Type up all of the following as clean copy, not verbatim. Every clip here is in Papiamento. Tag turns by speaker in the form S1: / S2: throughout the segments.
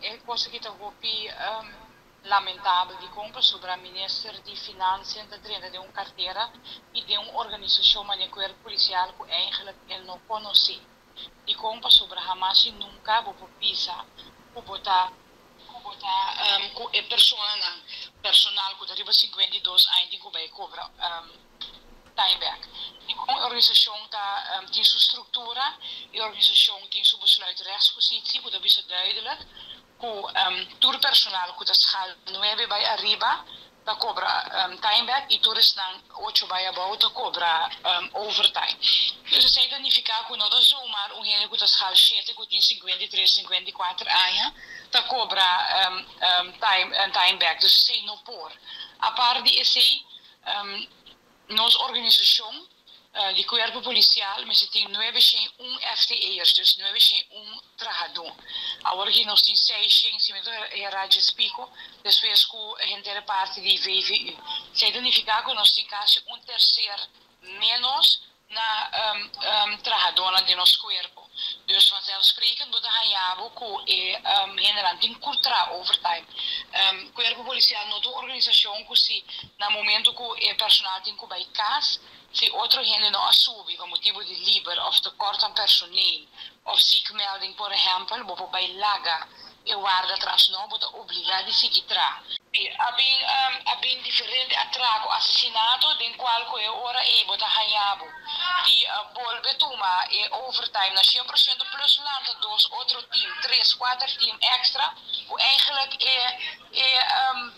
S1: E kos aki ta hopi lamentabel. Dikon? Pasobra minister di Finansia ta drenta den un kartera i den un organisashon manera kuerpo polisial ku eigenlijk e no konosé. Dikon? Pasobra hamas i nunka bo por bisa ku bo ta ku e personanan, personal ku ta riba 52 aña tin ku bai kobra time back. E organisashon tin su struktura, e organisashon tin su besluit rechtspositie, ku ta bisa duidelijk ku tur personal ku ta schaal 9 bai ariba ta kobra time back i tur esnan 8 bai abou ta kobra overtime. Dus esei ta nifiká ku no ta zomaar un hende ku ta schaal 7 ku tin 53, 54 aña ta kobra time back. Dus esei no por. Aparte di esei, nos organisashon di kuerpo polisial mester tin 901 FTE'ers, dus 901 trahadó. Awor aki nos tin 600, si mi no pico, despues ku henter parti di VVU. Esei ta nifiká ku nos tin kasi un terser menos na trahadó di nos kuerpo. Dus vanzelfsprekend bo ta haña bo ku e general tin ku traha overtime. Kuerpo polisial no ta un organisashon ku si na momento ku e personal tin ku bai kas, si otro hende no a subi pa motibu di liber òf tekort aan personeel òf ziekmelding, por ehèmpel, bo por bai laga e warda atras. No, bo ta obligá di sigui traha. A bin diferente atrako, asesinato, den kual ku e ora ei bo ta haña bo di bolbe tuma e overtime na 100% plus lanta dos otro team, tres, kuater team extra, ku eigenlijk e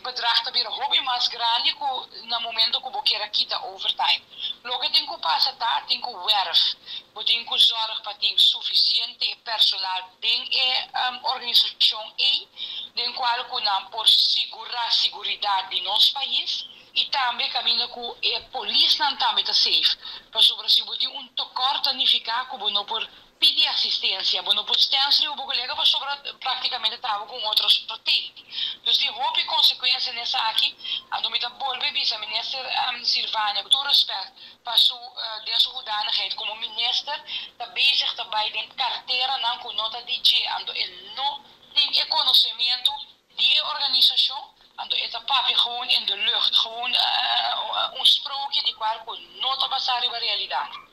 S1: bedrag ta bira hopi mas grandi ku na momento ku bo ke kita overtime. Loke tin ku pasa ta, tin ku werf, bo tin ku zorg pa tin sufisiente personal den e organisashon ei, den kual ku nan por sigurá seguridat di nos pais i tambe kaminda ku e polisnan tambe ta safe. Pasobra si bo tin un tekort, nifiká ku bo no por pidi asistensia, bo no por stens riba bo kolega pasobra práktikamente ta ku otro sorte. Dus tin hopi konsekuensia esaki, anto mi ta bolbe bisa minister Silvania, ku tur rèspèt pa su den su hoedanigheid komo minister, ta bezig ta bai den karteranan ku no ta di dje, anto e no tin e konosementu di organisashon, anto e ta papia gewoon in de lucht, gewoon un sprookje di kual no ta basá riba realidat.